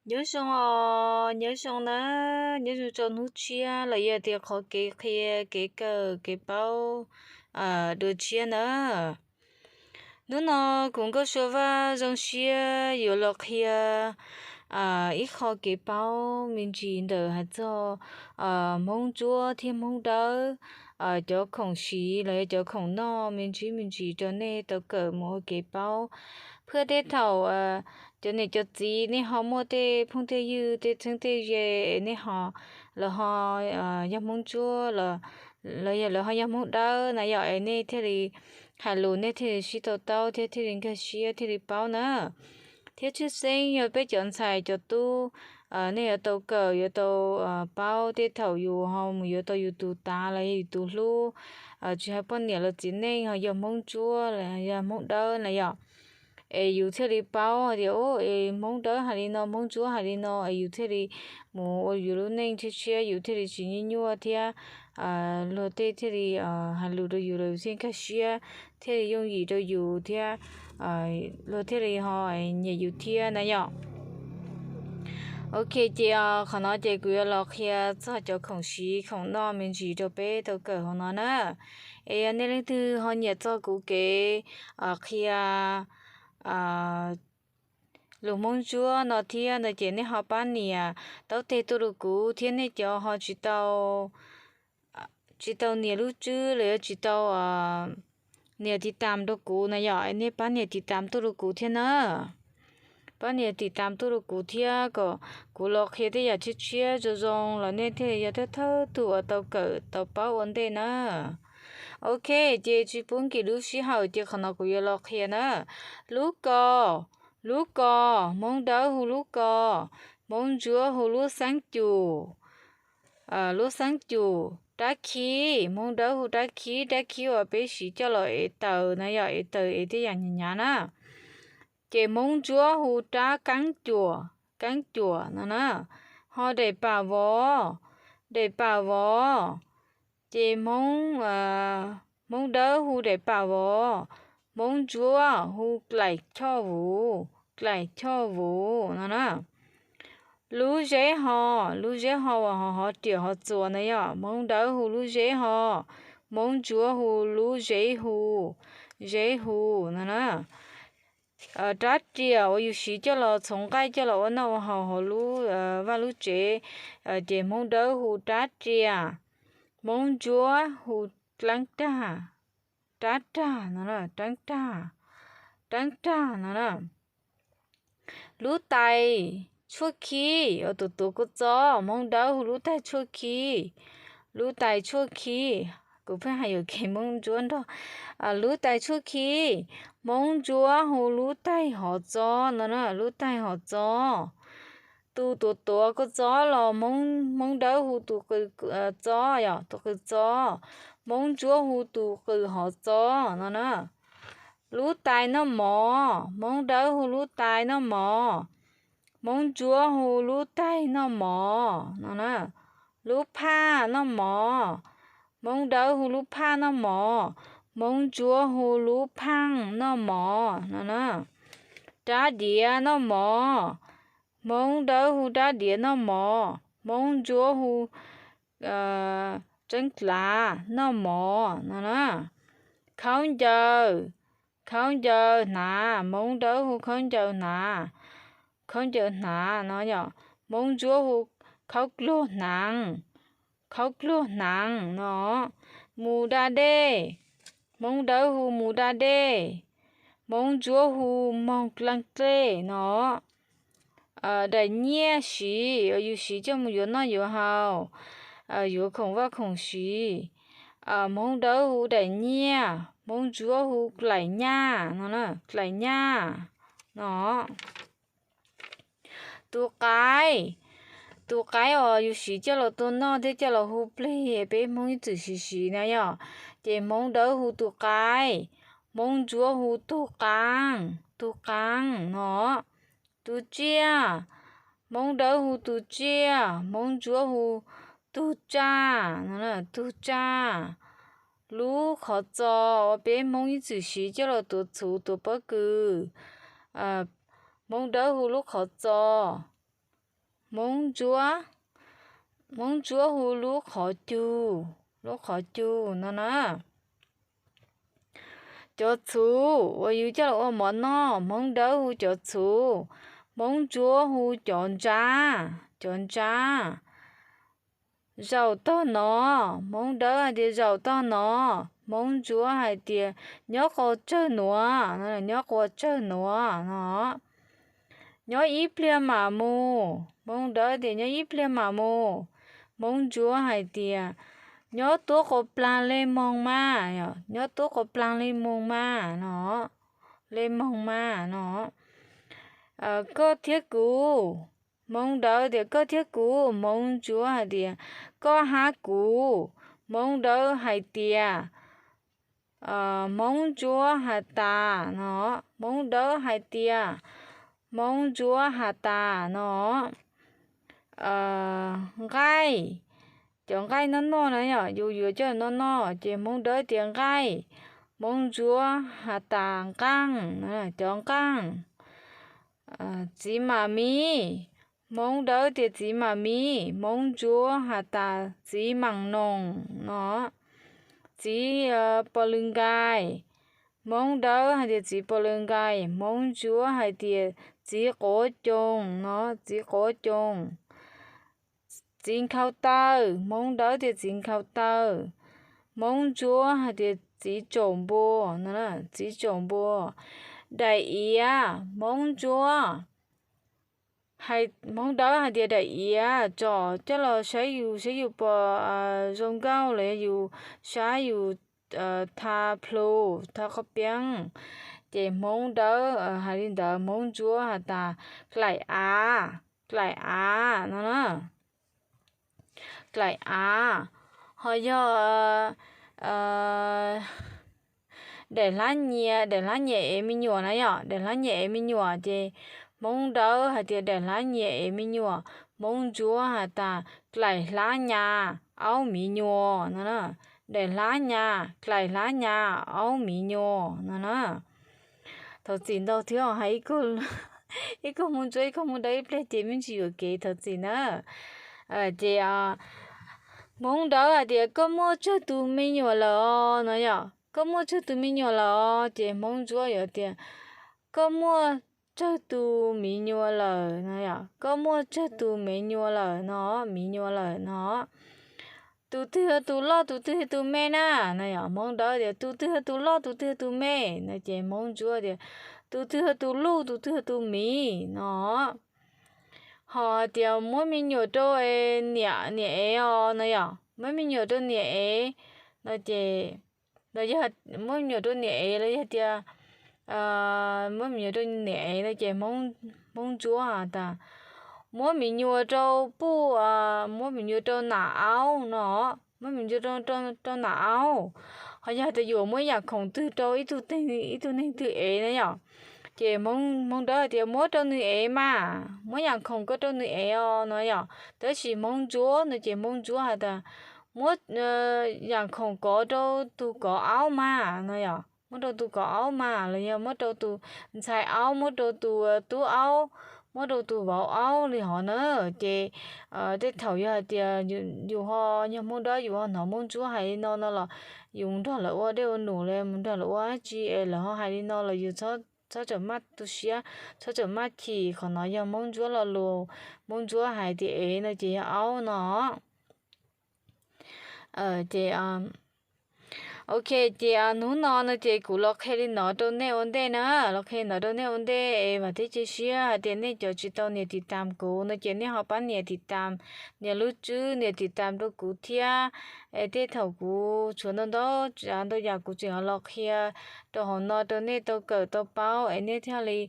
Nyob zoo os, nyob zoo na, nyob zoo rau hnub tshiab los yog tias qhov kev qhia kev kawm kev paub dua tshiab na. Hnub no kuv Nkauj Sua Vaj zoo siab yuav los qhia ib qho kev paub me ntsis ntawm hais txog Hmoob Ntsuab thiab Hmoob Dawb, cov khoom siv los yog cov khoom noj me ntsis me ntsis rau nej tau kawm mus ua kev paub. Phaj tej thaum cov niam cov txiv nej ho muaj tej phooj tej ywg tej txheeb tej ze es nej ho, lawv ho yog Hmoob Ntsuab los yog lawv ho yog Hmoob Dawb na yom, es nej thiaj li hais lus nej thiaj li sib tau taub thiab thiaj li nkag siab thiaj li paub na. Thiab tshwj xeeb yog peb cov ntxhais cov tub, nej yuav tau kawm yuav tau paub tej thaum yus ho mus yuav tau yus tus tav los yog yus tus hlub, tsis hais poj niam los txiv neej ho yog Hmoob Ntsuab los yog Hmoob Dawb na yom, es yus thiaj li paub hais tias es Hmoob Dawb hais li no, Hmoob Ntsuab hais li no, es yus thiaj li mus ua yus lub neej tshiab tshiab, yus thiaj li tsis nyuaj nyuaj thiab luag tej thiaj li hais lus rau yus los yus thiaj nkag siab, thiaj li yooj yim rau yus thiab luag thiaj li ho nyiam yus thiab na yom. Ok, ces qhov no ces kuv yuav los qhia txog cov khoom siv khoom noj me ntsis rau peb tau kawm hauv no na. Es yog nej leej twg ho nyiam txog kuv kev qhia lus Hmoob Ntsuab no thiab no ces nej ho pab nias taub teg tuaj rau kuv thiab nej cov ho tsis tau nias lub tswb los yog tsis tau nias tiv tam rau kuv na yom, es nej pab nias tiv tam tuaj rau kuv thiab na. Pab nias tiv tam tuaj rau kuv thiab kom kuv los qhia tej yam tshiab tshiab zoo zoo los nej thiaj li yog thawj thawj tug uas tau kawm tau paub ua ntej na. Ok, ces tsis pub nkim lub sij hawm ces qhov no kuv yuav los qhia na. Lub ko, lub ko, Hmoob Dawb hu lub ko, Hmoob Ntsuab hu lub xeeb cum, lub xeeb cum. Rab khib, Hmoob Dawb hu rab khib, rab khib uas peb siv coj los ev taws na yom, ev taws ev tej yam hnyav hnyav na. Ces Hmoob Ntsuab hu rab keeb cuam, keeb cuam no na. Ho daim pam vov, daim pam vov, ces Hmoob, Hmoob Dawb hu daim pam vov, Hmoob Ntsuab hu dlaim choj vuv, dlaim choj vuv no na. Lub zeb ho, lub zeb ho uas ho hov riam hov txuas na yom, Hmoob Dawb hu lub zeb ho, Hmoob Ntsuab hu lub zeb hu, zeb hu no na. Rab riam uas yus siv coj los txhoov nqaij coj los ua noj ua haus hauv lub vaj lub tsev, ces Hmoob Dawb hu rab riam, Hmoob Ntsuab hu dleeb rag, rab rag no, dleeb rag, dleeb rag no na. Lub tais tshuaj khib uas tuav tuav kua txob, Hmoob Dawb hu lub tais tshuaj khib, lub tais tshuaj khib. Kuv pheej hais yuam kev Hmoob Ntsuab nrog. Lub tais tshuaj khib, Hmoob Ntsuab hu lub tais hov txob no na, lub tais hov txob. Tus tuav tuav kua txob los Hmoob Dawb hu tus qws txob yom, tus qws txob. Hmoob Ntsuab hu tus qws hov txob no na. Lub tais noj mov, Hmoob Dawb hu lub tais noj mov, Hmoob Ntsuab hu lub tais noj mov no na. Lub phaj noj mov, Hmoob Dawb hu lub phaj noj mov, Hmoob Ntsuab hu lub phaaj noj mov no na. Rab diav noj mov, Hmoob Dawb hu rab diav noj mov, Hmoob Ntsuab hu tseeb dlav noj mov no na. Khaub ncaws, khaub ncaws hnav, Hmoob Dawb hu khaub ncaws hnav, khaub ncaws hnav no yom, Hmoob Ntsuab hu khaub dluag hnav, khaub dluag hnav no. Mus da dej, Hmoob Dawb hu mus da dej, Hmoob Ntsuab hu moog dleeg dlej no. Daim nyiaj siv, yus siv coj mus yuav noj yuav haus, yuav khoom vaj khoom siv, Hmoob Dawb hu daim nyiaj, Hmoob Ntsuab hu dlaim nyaj no, dlaim nyaj no. Tus qaib, tus qaib uas yus siv coj los tua noj thiab coj los hu plig peb Hmoob ib txwm siv siv na yom, ces Hmoob Dawb hu tus qaib, Hmoob Ntsuab hu tug qaab, tug qaab no. Tus tsiaj, Hmoob Dawb hu tus tsiaj, Hmoob Ntsuab hu tug tsaj no, tug tsaj. Lub qhov txos uas peb Hmoob ib txwm siv coj los tuav txhuv tuav pob kws, Hmoob Dawb hu lub qhov txos, Hmoob Ntsuab, Hmoob Ntsuab hu lub qhov cug, lub qhov cug no na. Cov txhuv uas yus coj los ua mov noj, Hmoob Dawb hu cov txhuv, Hmoob Ntsuab hu cov ntsab, cov ntsab. Zaum tog no, Hmoob Dawb hais tias zaum tog no, Hmoob Ntsuab hais tias nyob qua tsawg nuav, nyob qua tsawg nuav no. Nyob ib pliag mam mus, Hmoob Dawb tias nyob ib pliag mam mus, Hmoob Ntsuab hais tias nyob tuab qua plaag le moog mas, nyob tuab qua plaag le moog mas no, le moog mas no. Koj thiab kuv, Hmoob Dawb tias koj thiab kuv, Hmoob Ntsuab hais tias koj hab kuv, Hmoob Dawb hais tias, Hmoob Ntsuab has tas no, Hmoob Dawb hais tias, Hmoob Ntsuab has tas no. Nqaij, cov nqaij noj noj na yom, yus yuav coj noj noj ces Hmoob Dawb tias nqaij, Hmoob Ntsuab has tas nqaaj, cov nqaaj. Txiv mam miv, Hmoob Dawb tias txiv mam miv, Hmoob Ntsuab has tas txiv maam noog no. Txiv pos lwg nkais, Hmoob Dawb hais tias txiv pos lwg nkais, Hmoob Ntsuab hais tias txiv quav coog no, txiv quav coog. Txiv nkhaus taw, Hmoob Dawb tias txiv nkhaus taw, Hmoob Ntsuab hais tias txiv tsaum npua no, txiv tsaum npua. Daim iav, Hmoob Ntsuab, Hmoob Dawb hais tias daim iav tsom coj los saib yus, saib yus puas zoo nkauj los yog yus saib yus tha plhu, tha qhov peeb. Ces Hmoob Dawb hais li ntawd, Hmoob Ntsuab has tas dlaim av, dlaim av no na. Dlaim av. Ho yog daim hlab nyias, daim hlab nyias ev me nyuam na yom, daim hlab nyias ev me nyuam ces Hmoob Dawb hais tias daim hlab nyias ev me nyuam, Hmoob Ntsuab has tas dlaim hlab nyas aub miv nyuas no. Daim hlab nyas, dlaim hlab nyas aub miv nyuas no na. Thov txim ntau thiab hais ib kog Hmoob Ntsuab ib kog Hmoob Dawb ib pliag ces me ntsis yuam kev, thov txim na. Ces Hmoob Dawb hais tias koj muaj tsawg tus me nyuam lawm no yom, koj muaj tsawg tus me nyuam lawm os? Ces Hmoob Ntsuab yuav tias koj muaj tsawg tus miv nyuam lawm no yom, koj muaj tsawg tus miv nyuam lawm no, miv nyuam lawm no. Tus twg yog tus loj, tus twg yog tus me na no yom? Hmoob Dawb tias tus twg yog tus loj, tus twg yog tus me no. Ces Hmoob Ntsuab tias tus twg yog tus luj, tus twg yog tus miv no. Ho hais tias muab me nyuam rau niam, niam ev os no yom, muab me nyuam rau niam ev no. Ces los yog muab me nyuam rau niam ev los yog tias muab me nyuam rau niam ev no ces Hmoob Ntsuab has tas muab me nyuam rau puj, muab me nyuam rau nam aub no, muab me nyuam rau nam aub. Ho yog hais tias yuav muab yam khoom twg rau ib tug neeg twg ev na yom, ces Hmoob Dawb hais tias muab rau nws ev mas, muab yam khoom ko rau nws ev os no yom. Tab sis Hmoob Ntsuab no ces Hmoob Ntsuab has tas muab yam khoom kov rau tus kov aub mas no yom, muab rau tus kov aub mas los yog muab rau tus ntxhais aub, muab rau tus tub aub, muab rau tus vauv aub li hov na. Ces tej thaum yog hais tias yus ho yog Hmoob Dawb yus ho hnov Hmoob Ntsuab hais li no no los yus nrog lawv ua dej ua num los mus nrog lawv ua dab tsi es lawv ho hais li no los yus txhob txawm maj tu siab, txhob txawm maj chim. Qhov no yog Hmoob Ntsuab lo lus, Hmoob Ntsuab hais tias ev no ces yog aub no. Ces ok, ces hnub no no ces kuv los qhia li no rau nej ua ntej na, los qhia li no rau nej ua ntej es vam thiab cia siab hais tias nej cov tsis tau nias tiv tam kuv no ces nej ho pab nias tiv tam, nias lub tswb nias tiv tam rau kuv thiab. Es tej thaum kuv tshuav ntau ntau tsav ntau yam kuv tseem ho los qhia rau hauv no rau nej tau kawm tau paub es nej thiaj li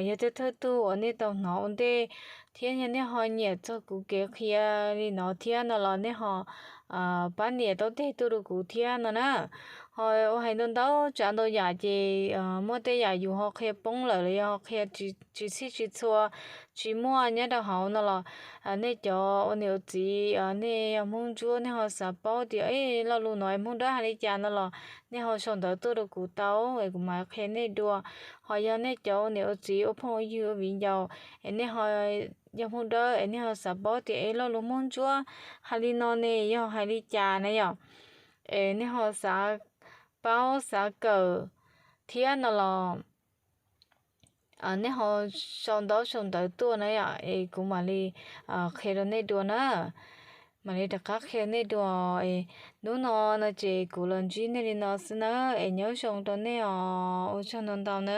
yog tej thawj tug uas nej tau hnov ua ntej, thiab yog nej ho nyiam txog kuv kev qhia li no thiab no los nej ho pab nias taub teg tuaj rau kuv thiab no na. Ua hais ntau ntau tsav ntau yam ces muaj tej yam yus ho qhia poob lawm los yog ho qhia tsis txhij tsis txhua, tsis muaj nyob rau hauv no los nej cov ua niam ua txiv nej yog Hmoob Ntsuab nej ho xav paub tias lo lus no es Hmoob Dawb hais li cas no los nej ho sau ntawv tuaj rau kuv tau es kuv mam qhia nej dua. Ho yog nej cov ua niam ua txiv ua phooj ua ywg ua viv ncaus es nej ho yog Hmoob Dawb es nej ho xav paub tias es lo lus Hmoob Ntsuab hais li no ne yog hais li cas na yom, es nej ho xav paub xav kawm thiab no los nej ho sau ntaub sau ntawv tuaj na yom es kuv mam li qhia rau nej dua na. Mam li rov qab qhia nej dua. Hnub no no ces kuv los ntsib nej li no xwb na, es nyob zoo rau nej os, ua tsaug ntau ntau na.